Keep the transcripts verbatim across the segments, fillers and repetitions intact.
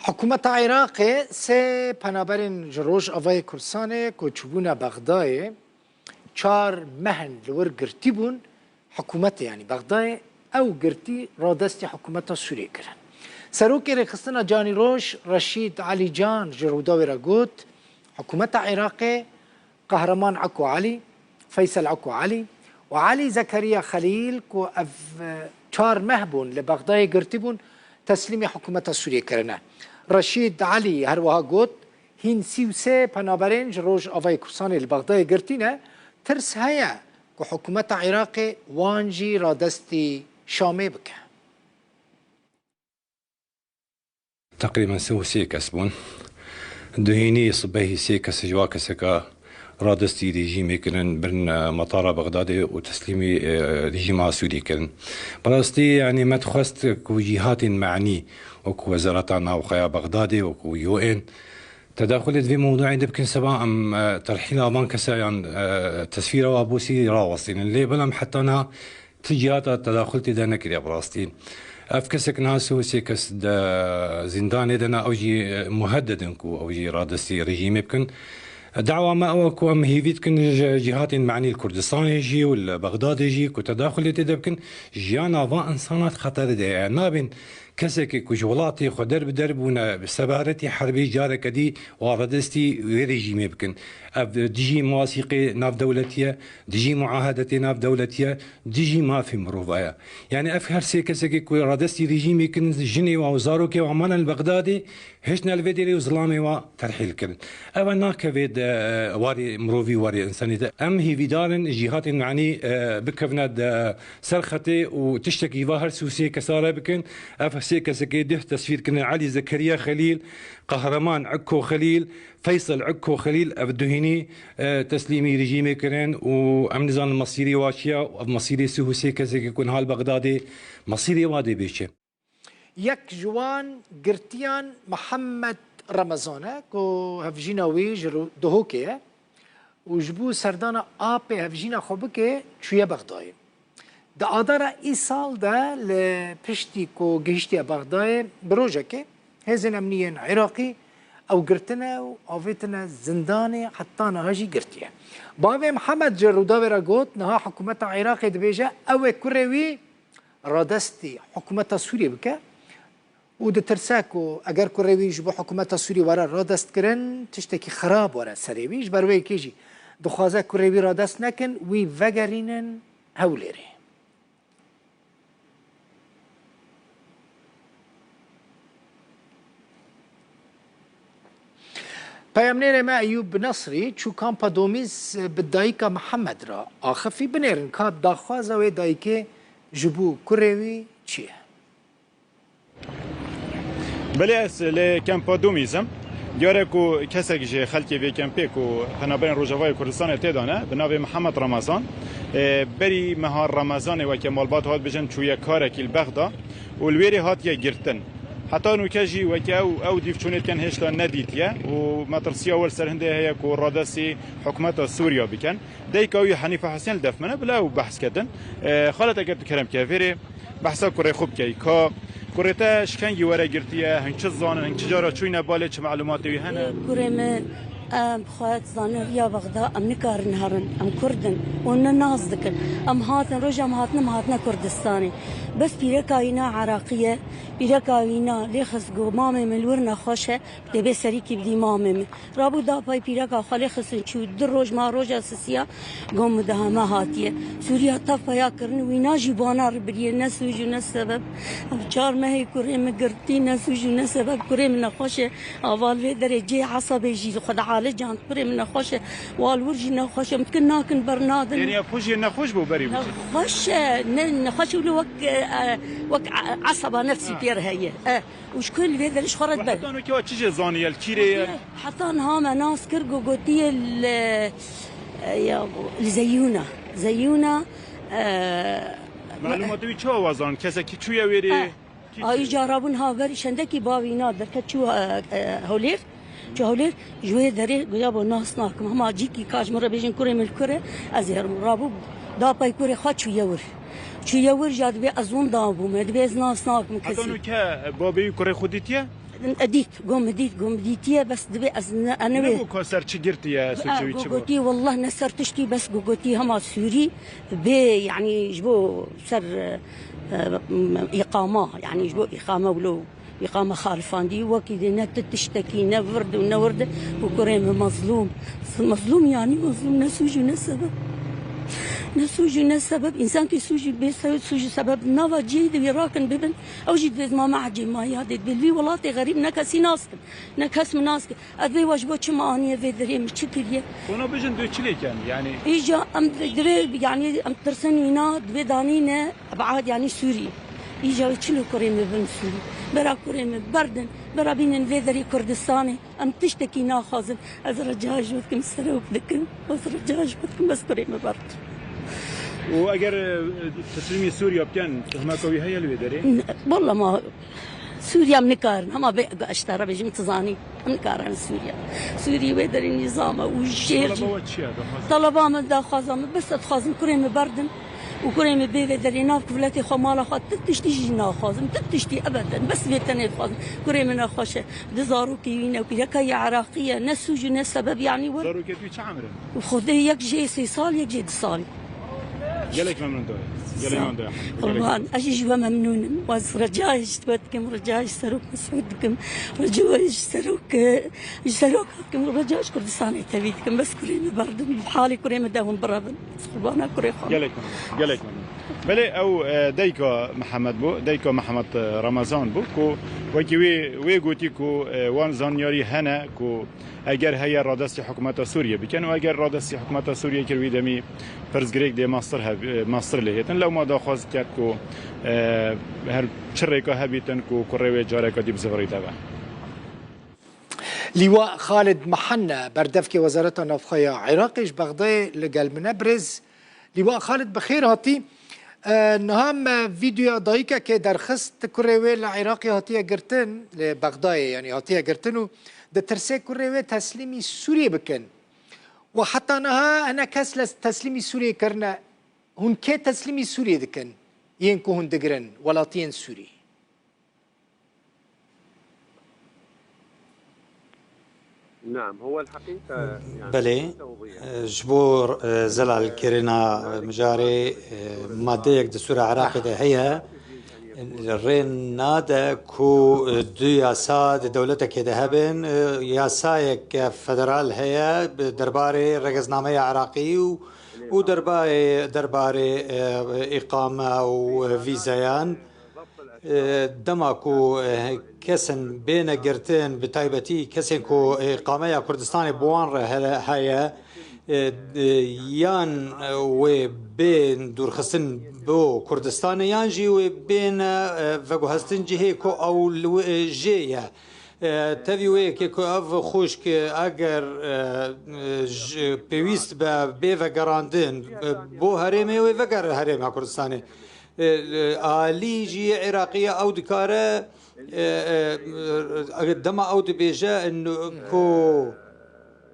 Hikûmeta Iraqê sê penaberên ji Rojavayê Kurdistanê ku çûbûne Bexdayê çar meh in li wir girtî bûn, hikûmetê, yanî Bexdayê, ew girtî radestî hikûmeta Sûriyê kirin. Serokê Rêxistina Canî Roj Reşîd Elî Can ji Rûdawê re got, hikûmeta Iraqê Qehreman Eko Elî, Feysel Eko Elî û Elî Zekeriya Xelîl ku ev, e, çar meh bûn li Bexdayê girtî bûn, teslîmî hikûmeta Sûriyê kirine. Reşîd Elî her wiha got, hîn sî û sê penaberên ji Rojavayê Kurdistanê li Bexdayê girtî ne, tirs heye ku hikûmeta Iraqê wan jî radestî Şamê bike. Teqrîben sê û sê kes bûn. Duhînî sibehî sê kes ji wa keseka radestî rejîmê kirin, birin, e, metara Bexdadê û teslîmî, e, rejîma Sûrî kirin. Bi rastî, yanî me dixwest ku cîhatên me'nî wekû Wezareta Navxweya Bexdadê, wekû U N, tedaxulê di vê mewdueyê de bikin, seba em, e, terhîla van kesa yan, e, tesvîra wa bosî rawestînin. Lê belam heta niha ti cihata tedaxul tê de nekiriye bi rastî. Ev kesek niha sê û sê kes di zîndanê de ne, ew jî, e, muhedded in ku ew jî radestî rejîmê bikin. Dawa me ew e ku em hêvî dikin ji cîhatên me'nî li Kurdistanê jî û li Bexdadê jî ku tedaxulê tê de bikin, jiyana van insana di xeterê de ye. Nabên kesekê ku ji welatê xwe der bi der bûne bi sebaretî herbê, careke dî wa radestî wê rejîmê bikin. Ev dijî mewasîqê navdewletî ye, dijî muahedetê navdewletî ye, dijî mafê mirova ye. Yanî ev her sê kesekê ku radestî rejîmê kirin, jinê wa û zarokê wa mane li Bexdadê, hiştine li vê derê û zilamê wa terhîl kirin. Ev e nakeve di, e, warê mirovî, warê însanî de. Em hêvîdar in cîhatên me'nî, e, bikevine di ser xetê û tiştekî va her sê û sê kesa re bikin. Ev sê kesekê dih tesvîr kirin, Elî Zekeriya Xelîl, Qehreman Eko Xelîl, Feysel Eko Xelîl, ev duhînî, e, teslîmî rejîmê kirin û em nizanin mesîrê wa çi ye, ev mesîrê sê û sê kesekê ku niha li Bexdadê, mesîrê wa dê bê çi? Yek ji wan girtiyan Mihemed Remezan e ku hevjîna wî ji Ru-, Duhokê ye û ji bo serdana apê hevjîna xwe bike çûye Bexdayê. Di adara îsal de li piştî ku gihiştiye Bexdayê, bi rojekê hêzên emniyên Iraqî ew girtine û avêtine zindanê, heta niha jî girtiye. Bavê Mihemed ji Rûdawê re got, niha hikûmeta Iraqê dibêje ew ê kurê wî radestî hikûmeta Sûriyê bike û ditirse ku eger kurê wî ji bo hikûmeta Sûriyê were radestkirin, tiştekî xirab were serê wî. Ji ber wê yekê jî dixwaze kurê wî radest nekin, wî vegerînin Hewlêrê. Peyamnêrê me Eyûb Nesrî çû kampa Domîz, bi dayika Mihemed re axifî. Binêrin ka daxwaza wê dayikê ji bo kurê wî çi ye? Belê, ez li kempa Domîz im. Diyar e ku kesek ji xelkê vê kempê ku penaberên Rojavayê Kurdistanê tê de ne, bi navê Mihemed Remezan, e, berî meha Remezanê weke malbat hat bijin çûye karekî li Bexda û li wêrê hatiye girtin. Heta nûke jî weke ew, ew dîv çûnê dikin hêşta nedîtiye û metirsiya wir ser hindê heye ku radestî hikûmeta Sûriya bikin. Dayika wî Henîfe Husên li def min e, bila ew behs kedin. E, xalet, eger tu kerem ke, vêrê behsa kurê xwe bikey. Ka kurê te ji kengî were girtiye, hing çi zanin, hing çi cara çûyne balê, çi melûmatê wî hene? Kurê min, em xwe zanin riya Bexda, em nikarin herin, em Kurd in û ne nas dikin. Em hatin, roja em hatine, em hatine Kurdistanê. Bes pîreka wîna Iraqî ye, pîreka wîna lê xist got, mamê min li wir nexweş e, dê bê serîkî bidî mamê min. Rabû da pay pîreka xwe lê xistin çû, du roj ma roja sisiya, got min daha me hatiye. Sûriya tev peya kirin, wîna jî bana re biriye, ne sûc û ne sebeb. Ev çar mehê kurê min girtî, ne sûc û ne sebeb, kurê min nexweş e. Ava li vê derê cihê esebê jî li xwe dialican, kurê min nexweş e. Wa li wir jî nexweş e, em dikin nakin bernadin. Yanî ev xwe jî nexweş bû berî bû? Nexweş e, ne, nexweş e, wilo wek, e, e, wek, e, eseba nefsî pê re heye. E, û ji ku li vê derê ji xwe re dibe. Heta nokê wa çi jê zaniye, li kîrê ye? Heta niha me nas kir, ku gotiye li, e, ya, li Zeyûna. Zeyûna, e, Melûmatê wî çawa wazan? Kesekî çûye wêrê? E, Kî a, çûye? Îca rabûn ha verî şendekî bavî na derket çû, e, e, Hewlêr. Çû Hewlêr, ji wê derê goya bo nas nakim. Hema cîkî ka ji min re bêjin kurê min li kur e, ez ê herim. Rabû da pey kurê xwe çûye wir. Çûye wir jî ya dibê ez winda bûme, dibê ez nas nakim kesî. Heta nûke babê wî kurê xwe dîtiye? Dît, go min dît, go min dîtiye, bes dibê ez ne, ez newê. Nebû ka ser çi girtiye, suçê wî çi bû? Gotî, wallah ne ser tiştî, bes go gotî hema Sûrî bê, yanî ji bo ser, e, e, îqama, yanî ji bo îqame wilo. Îqame xalifandî wekî dê ne ti tiştekî, ne vird û ne wird û kurê min mezlûm. Mezlûm yanî mezlûm, ne sûc û ne sebeb. Ne sûc û ne sebeb. Însankî sûc û bê se-, sûc û sebeb nava cihê de wî rakin bibin. Ew jî divê mame ecê ma ya dê. Divê li vî welatê xerîb ne kesî nas kim. Ne kes min nas kim. Ez vê wa ji bo çi me aniye vê derê, min çi kiriye? Hûna bijin dê çi lê ken? Yanî Îja em divê, yanî em tirsin wîna, divê danîne ebad, yanî Sûrî. Îja wê çi li kurê min bin Sûrî? Bera kurê min berdin, bera bînin vê derî Kurdistanê. Em tiştekî naxwazin. Ez rica ji we dikim, serok dikim. Ez rica ji we dikim, bes kurê min berdin. Û eger, e, teslîmî Sûriya bikin, tuhmeka wî heye li wê derê? Ne, walla ma Sûriya em nikarin. Hema bê, ji te re bêjim, tu zanî. Em nikarin Sûriya. Sûrî wê derê nîzam e û jêr jî. Taleba we çi ye? Daxwaz- Taleba min, daxwaza min, bes ez dixwazim kurê min berdin û kurê min bê vê derê nav kifletê xwe, mala xwe, tu tiştî jî naxwazim. Tu tiştî ebeden. Bes vê tenê dixwazim. Kurê min nexweş e. Di zarokê wî ne, kureka ye Iraqî ye. Ne sûc û ne sebeb, yanî wir. Zarokê wî çi emir in? Xwedê yek jê sê sal, yek jê du salî. Gelek memnun te. Gelek memnun te. Qurban, ez jî ji we memnûn im. Ez rica ji we dikim, rica ji Serok Mesûd dikim. Rica ji Serok, ji Serok dikim, rica ji Kurdistanê tevî dikim. Bes kurê min berdin, halê kurê min de hûn birevin. Qurbana kurê xwe. Gelek memnun. Gelek memnun. Belê ew, e, dayika Mihemed bû, dayika Mihemed, e, Remezan bû ku wekî wê, wê gotî ku, e, wan zanyarî hene ku eger heye radestî hikûmeta Sûriyê bikin û eger radestî hikûmeta Sûriyê kir wî demî pirsgirêk dê mastir heb-, e, mastir lê hêtin. Lewma daxwaz diket ku, e, her çi rêka hebîtin ku kurê wê careka dî bi zivirî de be. Lîwa Xalid Mehenne, berdevkê Wezareta Navxwe ya Iraqê ji Bexdayê li gel min e. Birêz Lîwa Xalid, bi xêr hatî. E, niha me vîdeoya dayikekê derxist, kurê wê li Iraqê hatiye girtin, li Bexdayê, yanî hatiye girtin û ditirsê kurê wê teslîmî Sûriyê bikin. Û heta niha hinek kes li teslîmî Sûriyê kirine. Hûn kê teslîmî Sûriyê dikin? Yên ku hûn digirin, welatiyên Sûrî. نعم، هو الحقيقة، يعني، Belê, توضيح. E, ji bo, e, zelalkirina mijarê, e, madeyek distûra Iraqê de heye, rê nade ku, e, du yasa di dewletekê de hebin. E, yasayeke federal heye bi derbarê regeznameya Iraqî û, û derbarê, derbarê, e, îqame û vîzeyan. E, dema ku, e, kesên bêne girtin, bi taybetî kesên ku, e, îqameya Kurdistanê bi wan re hele-, heye, e, e, yan, e, wê bên dûrxistin bo Kurdistanê, yan jî wê bêne, e, veguhestin cihê ku ew li wê, e, jê ye. E, tevî wê yekê ku ev xwişk, e, eger, e, e, ji, pêwîst be bê vegerandin, e, bo herêmê, wê vegere herêma Kurdistanê. E, e, alî jî yê Iraqî ye, ew dikare, e, e, e, dema ew dibêje, e, ku,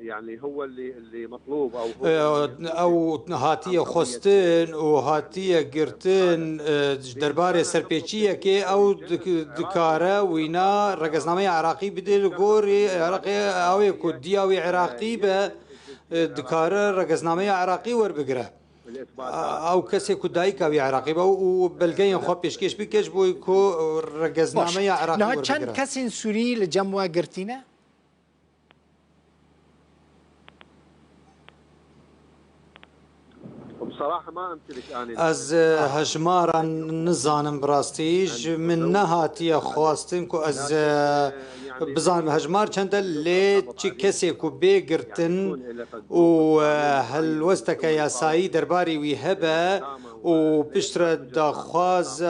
يعني هو اللي، اللي مطلوب أو هو E, اللي ew hatiye xwestin û hatiye girtin, e, ji derbarê serpêçiyekê ew dik-, dikare wîna regeznameya Iraqî bide li gorî Iraqê, ew ê ku diya wî Iraqî be, e, dikare regeznameya Iraqî werbigire. A-, ew kesê ku dayika wî Iraqî be û belgeyên xwe pêşkêş bike ji bo ku regeznameya Iraqî werbigire. Niha çend kesên Sûrî li cem we girtî ne? بصراحة ما أمتلك آني. Ez, e, hejmara nizanim bi rastî. Ji min nehatiye xwestin ku ez, e, bizanim hejmar çend e, lê çi kesê ku bê girtin û, e, helwesteke yasayî derbarê wî hebe û piştre daxwaz, e, e,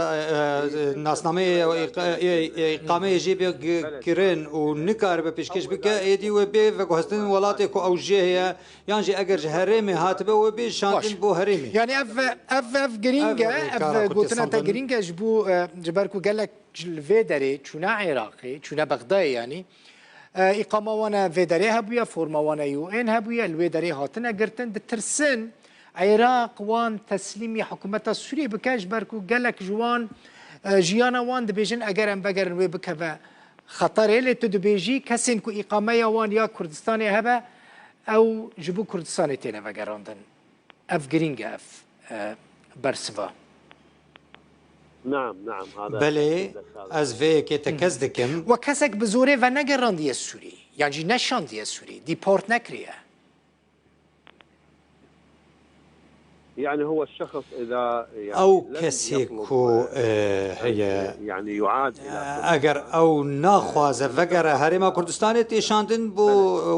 nasnameyê îq-, e, e, îqameyê jê bê gi-, kirin û nikaribe pêşkêş bike, êdî wê bê veguhestin welatê ku ew jê heye, yan jî eger ji herêmê hatibe, wê bê şandin bo herêmê. Yanî ev, ev, ev girîng e, ev gotina te girîng e ji bo, e, ji ber ku gelek ji li vê derê çûne Iraqê, çûne Bexdayê yanî, e, îqama wan e vê derê hebûye, forma wan e U N hebûye, li wê derê hatine girtin, ditirsin Iraq wan teslîmî hikûmeta Sûriyê bike, ji ber ku gelek ji wan, e, jiyana wan dibêjin, eger em vegerin wê bikeve xeterê. Lê tu dibêjî kesên ku îqameya wan ya Kurdistanê hebe, ew ji bo Kurdistanê têne vegerandin. Ev girîng e, ev, e, bersiva. نعم، نعم، هذا Belê, ez vê yekê tekez dikim. We kesek bi zorê venegerandiye Sûrî, yan jî neşandiye Sûrî, dîport nekiriye. يعني هو الشخص إذا يعني Ew لم kesê يطلب ku e, heye, يعني يعاد إلى eger ew naxwaze vegere Herêma Kurdistanê, têşandin bo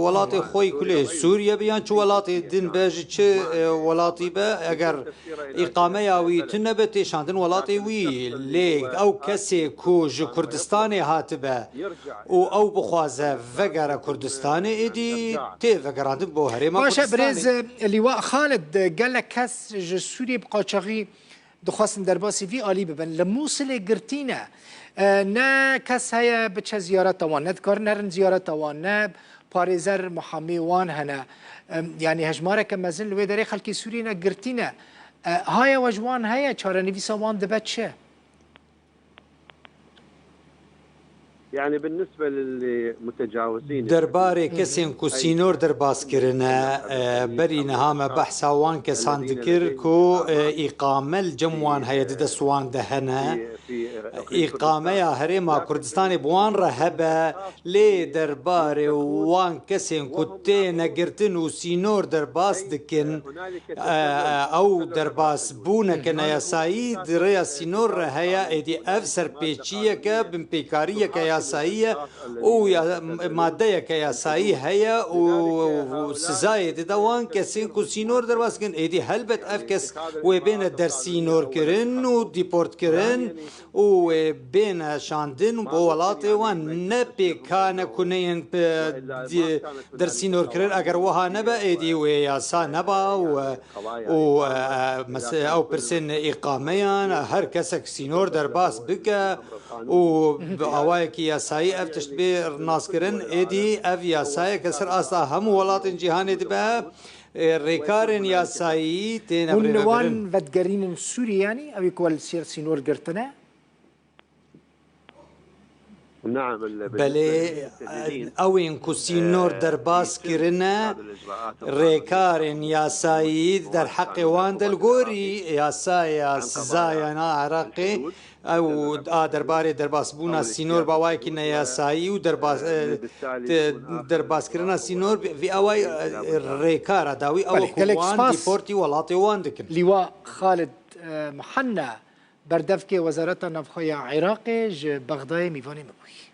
welatê xwe yî kulê Sûriye be yan çi welatê din be, ji çi e, welatî be, eger îqameya wî tune be, têşandin welatê wî. Lê ew kesê ku ji Kurdistanê hatibe û ew bixwaze vegere Kurdistanê, êdî tê vegerandin bo Herêma Baş e, Kurdistanê. Birêz, e, Lîwa Xalid, e, gelek kes ji Sûriyê bi qaçaxî dixwestin derbasî vî alî bibin. Li Mûsilê girtî ne. E, ne kes heye biçe ziyareta wan, ne dikarin herin ziyareta wan, ne parêzer muhamî wan hene. E, yanî hejmareke mezin li wê derê xelkê Sûriyê ne girtî ne. E, haya we ji wan heye, çarenivîsa wan dibe çi? يعني بالنسبة للمتجاوزين Derbarê kesên ku sînor derbas kirine, e, berî niha me behsa wan kesan dikir ku e, îqame li cem wan heye, di dest wan de hene. Îqameya Herêma Kurdistanê bi wan re hebe, lê derbarê wan kesên ku têne girtin û sînor derbas dikin, e, ew derbasbûneke neyasayî di rêya sînor re heye, êdî ev serpêçiyeke, binpêkariyeke yasayî ye û ya, madeyeke yasayî heye û sizayê dide wan kesên ku sînor derbas dikin. Êdî helbet ev kes wê bêne dersînorkirin û dîportkirin û wê bêne şandin bo welatê wan. Ne pêkan e ku neyên pe-, di-, dersînorkirin. Eger wiha nebe, êdî wê yasa neba û, û, e, mes-, ew pirsên îqameyan, her kesek sînor derbas bike û bi awayekî yasayî ev tişt bê naskirin, êdî ev yasayeke ser asta hemû welatên cîhanê dibe. E, rêkarên yasayî têne Hûn li wan birêvebirin. vedigerînin Sûrî, yanî ew ê ku li ser sînor girtine? نعم، Belê, ew ên ku sînor derbas kirine, rêkarên yasayî derheqê wan de li gorî yasaya sizayana Iraqê, ew a derbarê derbasbûna sînor bi awayekî neyasayî û derbas-, e, de-, derbaskirina sînor, vî awayî, e, rêkara dawî ew Belê, ku gelek wan spas. dîportî welatê wan dikin. Lîwa Xalid, e, Muhanna, berdevkê Wezareta Navxwe ya Iraqê ji Bexdayê mîvanê me bûyî.